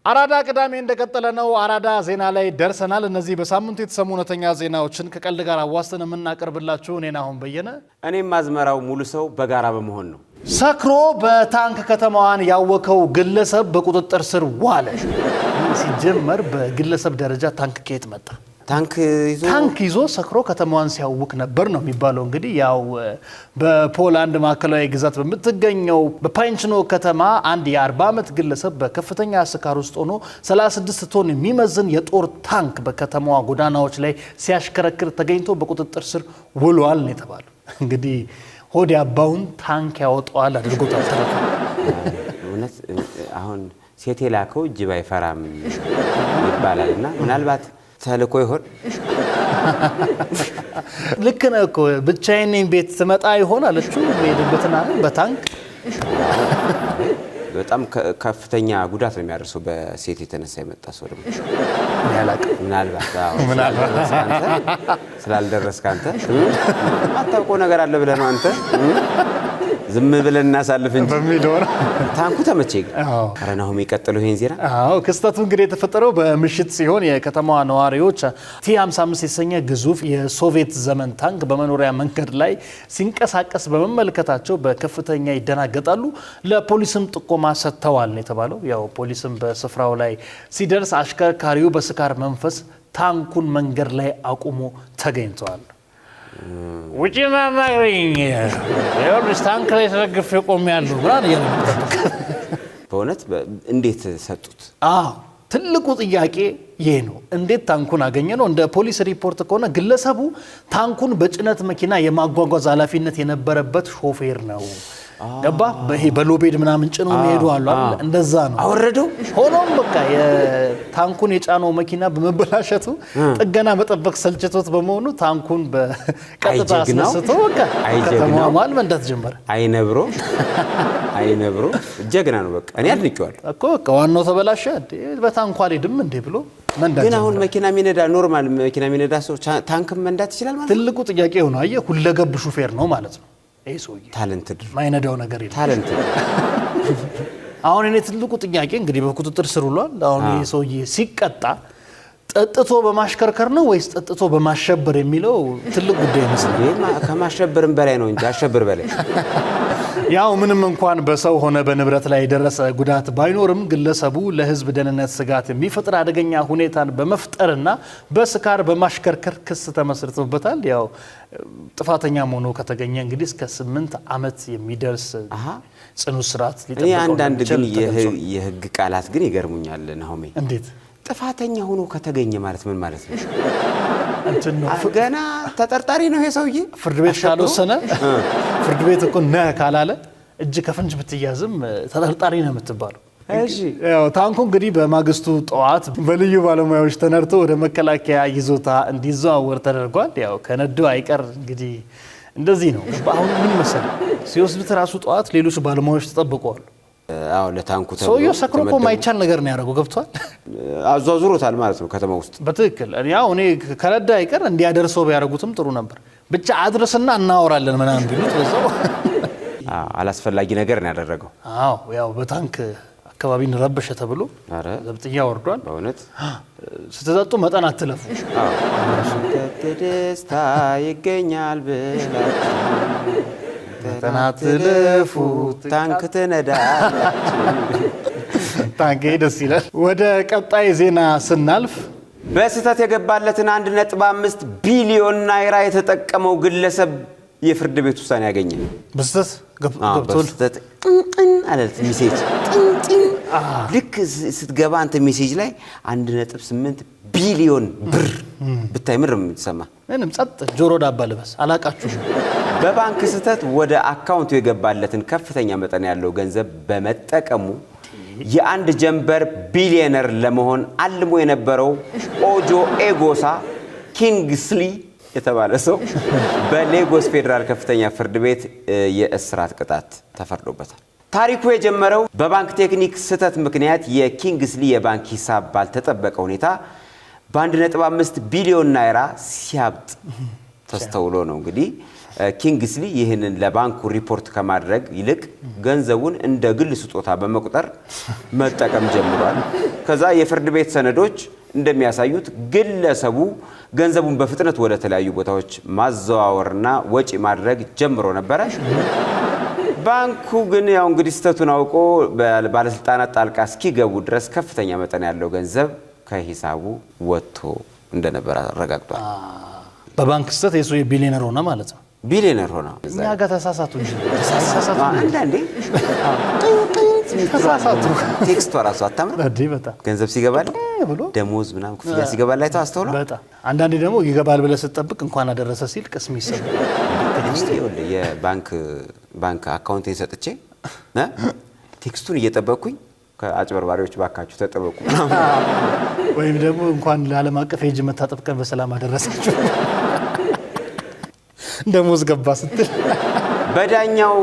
አራዳ ቅዳሜ እንደቀጠለ ነው። አራዳ ዜና ላይ ደርሰናል። እነዚህ በሳምንቱ የተሰሙ እውነተኛ ዜናዎችን ከቀልድ ጋር አዋስተን የምናቀርብላችሁ እኔን አሁን በየነ፣ እኔም አዝመራው ሙሉ ሰው በጋራ በመሆን ነው። ሰክሮ በታንክ ከተማዋን ያወከው ግለሰብ በቁጥጥር ስር ዋለ። ሲጀመር በግለሰብ ደረጃ ታንክ ከየት መጣ? ታንክ ይዞ ታንክ ይዞ ሰክሮ ከተማዋን ሲያውክ ነበር ነው የሚባለው። እንግዲህ ያው በፖላንድ ማዕከላዊ ግዛት በምትገኘው በፓይንችኖ ከተማ አንድ የ40 ዓመት ግለሰብ በከፍተኛ ስካር ውስጥ ሆኖ 36 ቶን የሚመዝን የጦር ታንክ በከተማዋ ጎዳናዎች ላይ ሲያሽከረክር ተገኝቶ በቁጥጥር ስር ውሏል ነው የተባለው። እንግዲህ ሆድ ያባውን ታንክ ያወጣዋል አድርጎታል። ተረፈ እውነት አሁን ሴት የላከው ጅብ አይፈራም ይባላል እና ምናልባት ተልኮ ይሆን? ልክ ነህ እኮ፣ ብቻዬን ነኝ ቤት ትመጣ ይሆን አለችው። የሄደበትን አለ በታንክ። በጣም ከፍተኛ ጉዳት ነው የሚያደርሰው። በሴት የተነሳ የመጣ ሰው ደግሞ እኔ አላውቅም። ምናልባት አዎ፣ ስላልደረስክ አንተ የማታውቀው ነገር አለ ብለህ ነው አንተ። ዝም ብለን እናሳልፍ እንጂ በሚል ሆነ። ታንኩ ተመቼ ግን። አዎ። ኧረ ናሆም የቀጥለው ይሄን ዜና። አዎ፣ ክስተቱ እንግዲህ የተፈጠረው በምሽት ሲሆን የከተማዋ ነዋሪዎች ቲ55 የተሰኘ ግዙፍ የሶቪየት ዘመን ታንክ በመኖሪያ መንገድ ላይ ሲንቀሳቀስ በመመልከታቸው በከፍተኛ ይደናገጣሉ። ለፖሊስም ጥቆማ ሰጥተዋል ነው የተባለው። ያው ፖሊስም በስፍራው ላይ ሲደርስ አሽከርካሪው በስካር መንፈስ ታንኩን መንገድ ላይ አቁሞ ተገኝተዋል። ውጪ አናግረኝ፣ ይኸውልሽ ታንክ ላይ ተደግፌ ቆሜያለሁ ምናምን እያለ ነው የሚጠብቅ። በእውነት እንዴት ሰጡት? አዎ፣ ትልቁ ጥያቄ ይህ ነው። እንዴት ታንኩን አገኘ ነው። እንደ ፖሊስ ሪፖርት ከሆነ ግለሰቡ ታንኩን በጭነት መኪና የማጓጓዝ ኃላፊነት የነበረበት ሾፌር ነው። ገባ? ይሄ በ lowbed ምናምን ጭኖ የሚሄዱ አሉ አይደል? እንደዛ ነው። አወረደው። ሆኖም በቃ የታንኩን የጫነው መኪና በመበላሸቱ ጥገና መጠበቅ ሰልችቶት በመሆኑ ታንኩን በቀጥታ አይጀግናው፣ አስነስቶ በቃ አይጀግናው። ከተማዋ መሀል መንዳት ጀመረ። አይነብሮ አይነብሮ ጀግና ነው። በቃ እኔ አድንቄዋለሁ። እኮ በቃ ዋናው ተበላሸ እንዴ በታንኩ አልሄድም እንዴ ብሎ መንዳት ግን አሁን ጀመረ። መኪና የሚነዳ፣ normal መኪና የሚነዳ ሰው ታንክም መንዳት ይችላል ማለት ነው። ትልቁ ጥያቄ ሆኖ አየህ፣ ሁለገብ ሹፌር ነው ማለት ነው ይህ ሰውዬ። Talented። ማይነዳው ነገር የለም። Talented። አሁን እኔ ትልቁ ጥያቄ እንግዲህ በቁጥጥር ስር ውሏል። አሁን ይህ ሰውዬ ሲቀጣ ጠጥቶ በማሽከርከር ነው ወይስ ጠጥቶ በማሸበር የሚለው ትልቅ ጉዳይ ይመስላል። ይሄ ከማሸበርም በላይ ነው እንጂ አሸብር በላይ። ያው ምንም እንኳን በሰው ሆነ በንብረት ላይ የደረሰ ጉዳት ባይኖርም ግለሰቡ ለሕዝብ ደህንነት ስጋት የሚፈጥር አደገኛ ሁኔታን በመፍጠርና በስካር በማሽከርከር ክስ ተመስርቶበታል። ያው ጥፋተኛ ሆኖ ከተገኘ እንግዲህ እስከ 8 ዓመት የሚደርስ ጽኑ እስራት እኔ ሊጠብቀው አንዳንድ ግን እንደሚችል ተገልጿል። የህግ ቃላት ግን ይገርሙኛል ናሆሜ። እንዴት? ጥፋተኛ ሆኖ ከተገኘ ማለት ምን ማለት ነው? እንትን ነው። ገና ተጠርጣሪ ነው ይሄ ሰውዬ። ፍርድ ቤት ካልወሰነ፣ ፍርድ ቤት እኮ ነህ ካላለ እጅ ከፍንጅ ብትያዝም ተጠርጣሪ ነው የምትባለው። ያው ታንኩ እንግዲህ በማግስቱ ጠዋት በልዩ ባለሙያዎች ተነድቶ ወደ መከላከያ ይዞታ እንዲዘዋወር ተደርጓል። ያው ከነዱ አይቀር እንግዲህ እንደዚህ ነው። አሁን ምን መሰለህ፣ ሲወስዱት ራሱ ጠዋት ሌሎች ባለሙያዎች ተጠብቀዋል። አዎ፣ ለታንኩ ተብሎ ሰውየው ሰክሮ እኮ ተመደቡ። ማይቻል ነገር ነው ያደረገው። ገብቷል። አዟዙሮታል ማለት ነው ከተማ ውስጥ። በትክክል፣ ያው እኔ ከነዳ አይቀር እንዲያደርሰው ቢያደርጉትም ጥሩ ነበር። ብቻ አድርስና እናወራለን ምናምን ቢሉት በዛው። አዎ፣ አላስፈላጊ ነገር ነው ያደረገው። አዎ፣ ያው በታንክ አካባቢን ረበሸ ተብሎ ኧረ ዘብጥያ ወርዷል። በእውነት። ስትጠጡ መጠን አትለፉ። ደስታ ይገኛል ብላችሁ መጠን አትለፉ፣ ታንክ ትነዳላችሁ። ታንክ ደስ ይላል። ወደ ቀጣይ ዜና ስናልፍ በስህተት የገባለትን 1.5 ቢሊዮን ናይራ የተጠቀመው ግለሰብ የፍርድ ቤት ውሳኔ ያገኘ። በስህተት ገብቶል። በስህተት ጥንጥን አለት message ጥንጥን፣ ልክ ስትገባ አንተ message ላይ 1.8 ቢሊዮን ብር ብታይ ምር የምትሰማ? ምንም ጸጥ፣ ጆሮ ዳባ ልበስ፣ አላቃችሁም። በባንክ ስህተት ወደ አካውንቱ የገባለትን ከፍተኛ መጠን ያለው ገንዘብ በመጠቀሙ የአንድ ጀንበር ቢሊዮነር ለመሆን አልሞ የነበረው ኦጆ ኤጎሳ ኪንግስሊ የተባለ ሰው በሌጎስ ፌዴራል ከፍተኛ ፍርድ ቤት የእስራት ቅጣት ተፈርዶበታል። ታሪኩ የጀመረው በባንክ ቴክኒክ ስህተት ምክንያት የኪንግስሊ የባንክ ሂሳብ ባልተጠበቀ ሁኔታ በ1.5 ቢሊዮን ናይራ ሲያብጥ ተስተውሎ ነው። እንግዲህ ኪንግስሊ ይህንን ለባንኩ ሪፖርት ከማድረግ ይልቅ ገንዘቡን እንደ ግል ስጦታ በመቁጠር መጠቀም ጀምሯል። ከዛ የፍርድ ቤት ሰነዶች እንደሚያሳዩት ግለሰቡ ገንዘቡን በፍጥነት ወደ ተለያዩ ቦታዎች ማዘዋወርና ወጪ ማድረግ ጀምሮ ነበረ። ባንኩ ግን ያው እንግዲህ ስህተቱን አውቆ ባለስልጣናት ጣልቃ እስኪገቡ ድረስ ከፍተኛ መጠን ያለው ገንዘብ ከሂሳቡ ወጥቶ እንደነበር አረጋግጧል። በባንክ ስህተት የሱ ቢሊዮነር ሆነ ማለት ነው። ቢሊዮነር ሆነ። እኛ ጋር ተሳሳቱ እንጂ ተሳሳቱ፣ አንዳንዴ ተሳሳቱ። Text ቷ ራሱ አታምርም? እንዴ በጣም። ገንዘብ ሲገባል ብሎ ደሞዝ ምናምን ክፍያ ሲገባል ላይ አስተውለው። በጣም። አንዳንዴ ደግሞ ይገባል ብለህ ስትጠብቅ እንኳን አደረሰ ሲል ቅስም ይሰበራል። እኔ ይኸውልህ የባንክ ባንክ አካውንቴን ሰጥቼ text ኡን እየጠበቅኩኝ ከአጭበርባሪዎች ባካችሁ ተጠበቁ። ወይም ደግሞ እንኳን ለዓለም አቀፍ የእጅ መታጠብ ቀን በሰላም አደረሳችሁ ደሞዝ ገባ ስትል። በዳኛው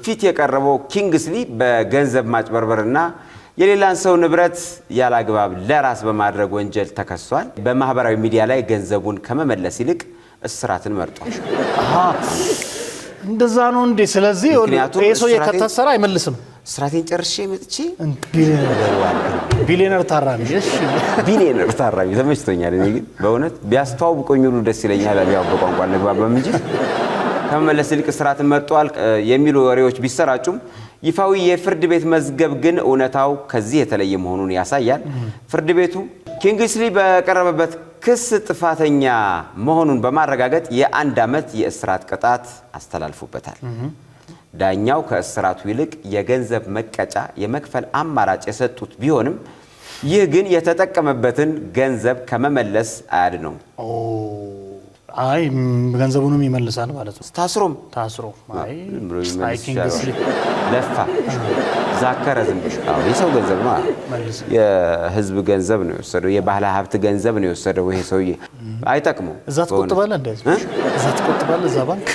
ፊት የቀረበው ኪንግስሊ በገንዘብ ማጭበርበርና የሌላን ሰው ንብረት ያላግባብ ለራስ በማድረግ ወንጀል ተከሷል። በማህበራዊ ሚዲያ ላይ ገንዘቡን ከመመለስ ይልቅ እስራትን መርጧል። አሃ እንደዛ ነው እንዴ? ስለዚህ ምክንያቱም ይሄ ሰውዬ ከታሰረ አይመልስም። እስራቴን ጨርሼ መጥቼ ቢሊዮነር ታራሚ። እሺ። ቢሊዮነር ታራሚ ተመችቶኛል። እኔ ግን በእውነት ቢያስተዋውቀኝ ሁሉ ደስ ይለኛል። ያው በቋንቋ እንግባባም እንጂ ከመመለስ ይልቅ እስራትን መርጧል የሚሉ ወሬዎች ቢሰራጩም ይፋዊ የፍርድ ቤት መዝገብ ግን እውነታው ከዚህ የተለየ መሆኑን ያሳያል። ፍርድ ቤቱ ኪንግስሊ በቀረበበት ክስ ጥፋተኛ መሆኑን በማረጋገጥ የ1 ዓመት የእስራት ቅጣት አስተላልፎበታል። ዳኛው ከእስራቱ ይልቅ የገንዘብ መቀጫ የመክፈል አማራጭ የሰጡት ቢሆንም ይህ ግን የተጠቀመበትን ገንዘብ ከመመለስ አያድነውም። ኦ አይ ገንዘቡንም ይመልሳል ማለት ነው። ታስሮም ታስሮ አይ ዝም ብሎ አይ ይመልስ ኪንግስሊ ይሻለዋል። ለፋ ዛከረ ዝም ብሎ። አዎ የሰው ገንዘብ ነው። መልስ። የህዝብ ገንዘብ ነው የወሰደው። የባህለ ሀብት ገንዘብ ነው የወሰደው። ይሄ ሰውዬ አይጠቅመው። እዛ ትቆጥባለህ እንዴ? እዛ ትቆጥባለህ እዛ ባንክ?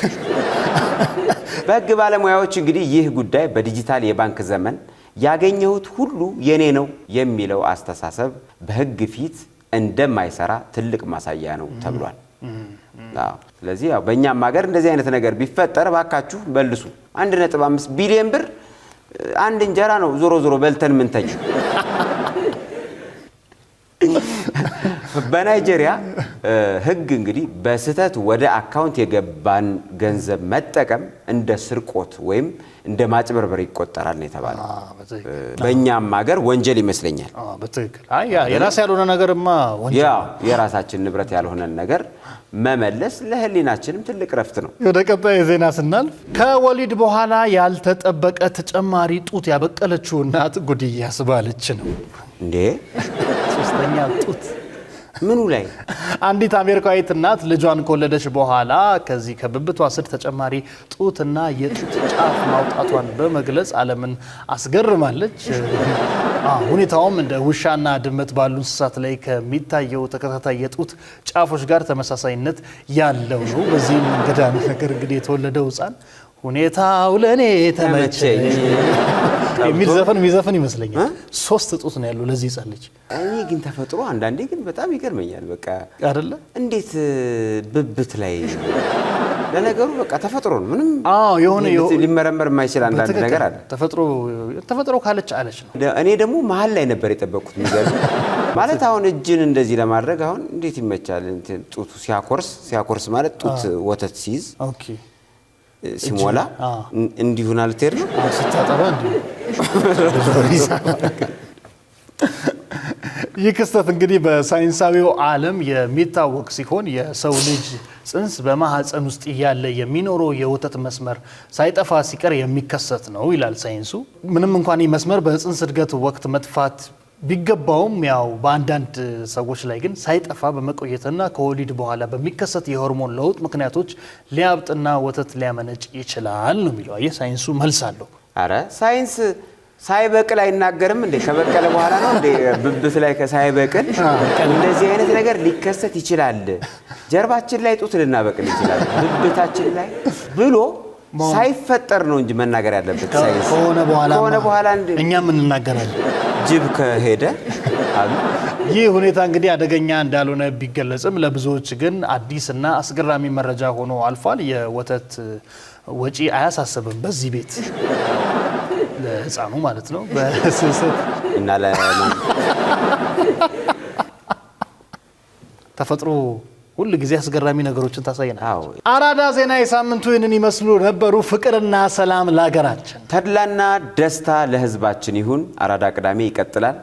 በህግ ባለሙያዎች እንግዲህ ይህ ጉዳይ በዲጂታል የባንክ ዘመን ያገኘሁት ሁሉ የኔ ነው የሚለው አስተሳሰብ በህግ ፊት እንደማይሰራ ትልቅ ማሳያ ነው ተብሏል። አዎ፣ ስለዚህ ያው በእኛም ሀገር እንደዚህ አይነት ነገር ቢፈጠር ባካችሁ መልሱ። 1.5 ቢሊዮን ብር አንድ እንጀራ ነው ዞሮ ዞሮ በልተን ምንተኝ። በናይጄሪያ ህግ እንግዲህ በስህተት ወደ አካውንት የገባን ገንዘብ መጠቀም እንደ ስርቆት ወይም እንደ ማጭበርበር ይቆጠራል ነው የተባለው። በእኛም ሀገር ወንጀል ይመስለኛል። በትክክል። አይ ያ የራስ ያልሆነ ነገርማ ወንጀል። ያው የራሳችን ንብረት ያልሆነን ነገር መመለስ ለህሊናችንም ትልቅ ረፍት ነው። ወደ ቀጣይ ዜና ስናልፍ ከወሊድ በኋላ ያልተጠበቀ ተጨማሪ ጡት ያበቀለችው እናት ጉድ እያስባለች ነው። እንዴ? ሶስተኛ ጡት። ምኑ ላይ? አንዲት አሜሪካዊት እናት ልጇን ከወለደች በኋላ ከዚህ ከብብቷ ስር ተጨማሪ ጡትና የጡት ጫፍ ማውጣቷን በመግለጽ ዓለምን አስገርማለች። ሁኔታውም እንደ ውሻና ድመት ባሉ እንስሳት ላይ ከሚታየው ተከታታይ የጡት ጫፎች ጋር ተመሳሳይነት ያለው ነው። በዚህም እንግዳ ነገር እንግዲህ የተወለደው ሕፃን ሁኔታው ለእኔ ተመቸኝ የሚል ዘፈን የሚዘፍን ይመስለኛል። 3 ጡት ነው ያለው ለዚህ ሕፃን ልጅ። እኔ ግን ተፈጥሮ አንዳንዴ ግን በጣም ይገርመኛል። በቃ አይደለ? እንዴት ብብት ላይ ለነገሩ በቃ ተፈጥሮ ነው። ምንም አዎ የሆነ ሊመረመር የማይችል አንዳንድ ነገር አለ። ተፈጥሮ ካለች አለች ነው። እኔ ደግሞ መሀል ላይ ነበር የጠበቅኩት። የሚገርም ማለት አሁን እጅን እንደዚህ ለማድረግ አሁን እንዴት ይመቻል? እንትን ጡቱ ሲያኮርስ ሲያኮርስ ማለት ጡት ወተት ሲይዝ Okay ሲሞላ እንዲሁን አልቴር ነው። አዎ ስታጠባ እንዲሁ። ይህ ክስተት እንግዲህ በሳይንሳዊው ዓለም የሚታወቅ ሲሆን የሰው ልጅ ጽንስ በማህፀን ውስጥ እያለ የሚኖረው የወተት መስመር ሳይጠፋ ሲቀር የሚከሰት ነው ይላል ሳይንሱ። ምንም እንኳን ይህ መስመር በጽንስ እድገት ወቅት መጥፋት ቢገባውም ያው በአንዳንድ ሰዎች ላይ ግን ሳይጠፋ በመቆየትና ከወሊድ በኋላ በሚከሰት የሆርሞን ለውጥ ምክንያቶች ሊያብጥና ወተት ሊያመነጭ ይችላል ነው የሚለው። አየህ ሳይንሱ መልስ አለው። አረ ሳይንስ ሳይበቅል አይናገርም እንዴ? ከበቀለ በኋላ ነው እንዴ? ብብት ላይ ሳይበቅል እንደዚህ አይነት ነገር ሊከሰት ይችላል፣ ጀርባችን ላይ ጡት ልናበቅል ይችላል፣ ብብታችን ላይ ብሎ ሳይፈጠር ነው እንጂ መናገር ያለበት ሳይንስ። ከሆነ በኋላ ከሆነ በኋላ እንዴ እኛም እንናገራለን። ጅብ ከሄደ አሉ። ይህ ሁኔታ እንግዲህ አደገኛ እንዳልሆነ ቢገለጽም ለብዙዎች ግን አዲስና አስገራሚ መረጃ ሆኖ አልፏል። የወተት ወጪ አያሳስብም በዚህ ቤት። ለህፃኑ ማለት ነው። በስስት እና ለማን ተፈጥሮ ሁል ጊዜ አስገራሚ ነገሮችን ታሳየናል። አዎ። አራዳ ዜና የሳምንቱ ይህንን ይመስሉ ነበሩ። ፍቅርና ሰላም ለሀገራችን፣ ተድላና ደስታ ለህዝባችን ይሁን። አራዳ ቅዳሜ ይቀጥላል።